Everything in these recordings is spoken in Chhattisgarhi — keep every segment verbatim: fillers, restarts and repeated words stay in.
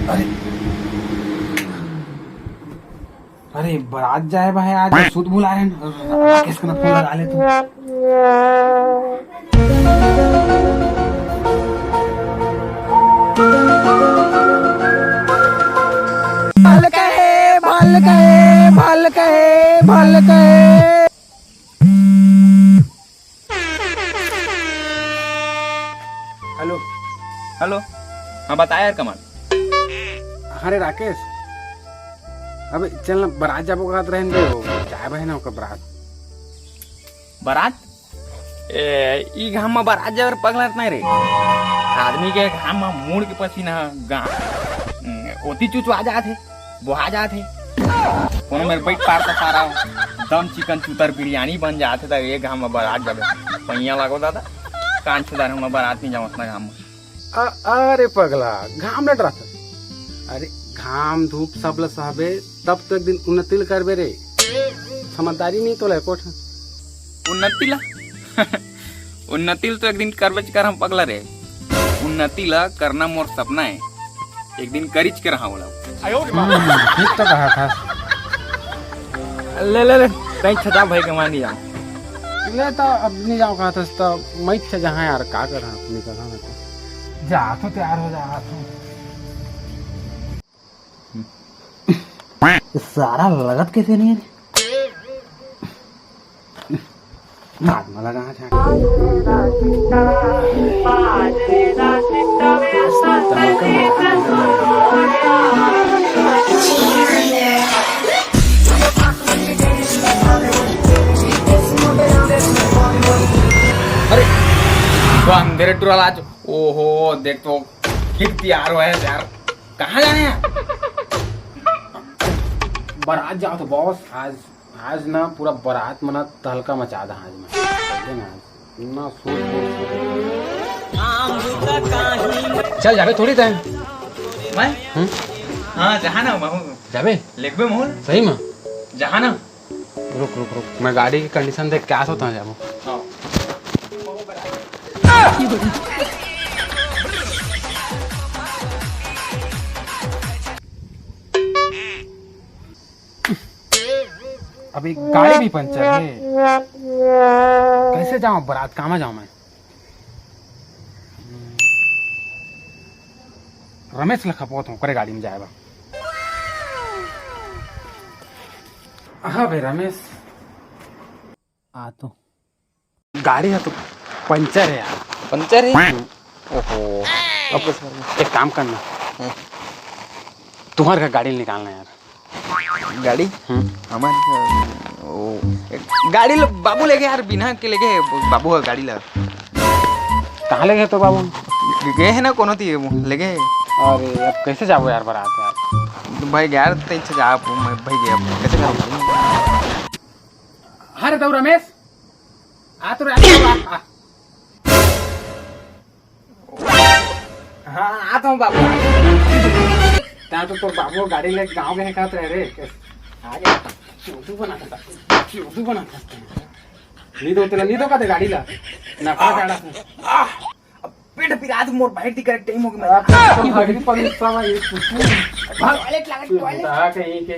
अरे, अरे, बारात जाए बर हे आज, सुध भुलाए हन। राकेश कना फोन लगा ले तू। भल कहे, भल कहे, भल कहे, भल कहे। हेलो। हेलो। हाँ, बता यार कमाल। हाँ रे राकेश, अबे चल ना, बारात जाबो कहत रहेन बे, जाए बर हे ना ओकर बारात। बारात? ए, ई घाम म बारात जाए बर पगलत नहीं रे। आदमी के घाम म मूड़ के पसीना गा-, ओती चुचवा जात हे। बोहा जात हे। कोनो मेर बइठ पारता सारा दम चिकन चुतर बिरयानी बन जात हे, त ए घाम म बारात जाबे। पइयाँ लागो दादा, कान छुदार हूँ मैं, बारात नहीं जाऊँ अतना घाम म। अ-, अरे पगला, घाम न डरत। अरे घाम धूप सब ल सहबे, तब तो एक दिन उन्नति ल करबे रे। समझदारी नहीं तोला एको ठन। उन्नति ला? उन्नति ल तो एक दिन करबेच करहूँ पगला रे। उन्नति ला करना मोर सपना हे। एक दिन करिच के रहा ओला। हम्म, ठीक तो कहा था। ले, ले, ले, कहीं छजा भाई के वहाँ नहीं जाऊँ। ले तो अब नहीं जाऊँ कहा था, तो मैं छजा यार, का कर रहा हूँ, निकल रहा हूँ मैं तो। जा, तू तैयार हो जा, आ तू। सारा लगत कैसे नहीं है? नाक में लगा है झांक। अरे, बंदर टुरा लाज। ओहो, देख तो, फिर तैयार हुआ है यार। कहाँ जाने हैं? बारात जाओ तो बॉस, आज आज ना पूरा बारात मना तहलका मचा दा आज मैं। समझे ना? आज ना सोच, सोच, सोच। चल जाबे थोड़ी तय। मैं? हम्म? हाँ, जहाँ ना महू। जाबे? लेखबे महू। सही में? जहाँ ना। रुक, रुक, रुक। मैं गाड़ी की कंडीशन देख के आ सकता हूँ, जाबो। हाँ। अभी गाड़ी भी पंचर है, कैसे जाऊं बारात, कामा जाऊं मैं? रमेश ला खपोत हूँ, करे गाड़ी में जाए बा। हाँ भाई रमेश, आ तो। गाड़ी है तो पंचर है यार। पंचर है? हम्म। ओहो। अब एक काम करना। हम्म। तुम्हारे घर गाड़ी निकालना यार। गाड़ी? हम्म। हमारे घर, ओ, गाड़ी ल-, बाबू लेगे यार, बिना के लेगे बाबू ह गाड़ी ला। कहाँ लेगे तो बाबू? गए है ना कोनो ती, लेगे। अरे अब कैसे जाबो यार बारात यार? तो भाई यार, तैं से जा, मैं भाई गया, कैसे जाऊँ? अरे तो रमेश, आ तो रे, आ तो, आ, आ। हाँ, आता हूँ बाबू। तैं तो तोर बाबू गाड़ी ले गाँव गए कहत रहे रे। आ गया। चोदू बना था, चोदू बना था। नींद होते ला, नींद होगा ते गाड़ी ला। ना पा गाड़ा से। पेट पिरात मोर, बाहर दी करे टाइम हो गया। आप तो हगरी पर गुस्सा में ये कुछ नहीं। भाग, टॉयलेट लगा, टॉयलेट। कहीं के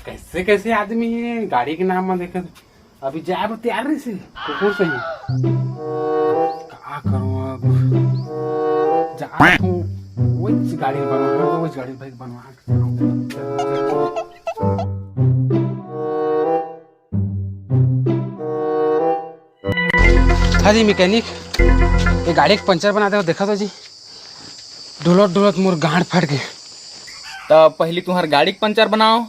कैसे कैसे आदमी है, गाड़ी के नाम में देखे। अभी जाए बर तैयार नहीं से, कुकुर से ही। का करूँ अब? जा तू, वही गाड़ी बनवा, वही गाड़ी भाई बनवा। हाँ जी मैकेनिक, ये गाड़ी के पंचर बना दे, देखा तो जी, डुलत डुलत मोर गांड फट गए। तो पहली तुम्हार गाड़ी के पंचर बनाओ,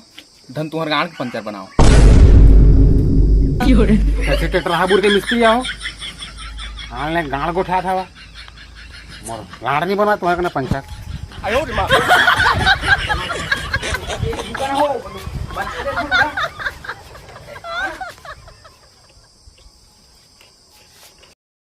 धन तुम्हार गांड के पंचर बनाओ। कैसे टेटराहा बुर के मिस्त्री आओ? हाँ, ले गांड गोठा था। मोर लाड़ नहीं बना तुम्हारे कने पंचर। आयो रे माँ।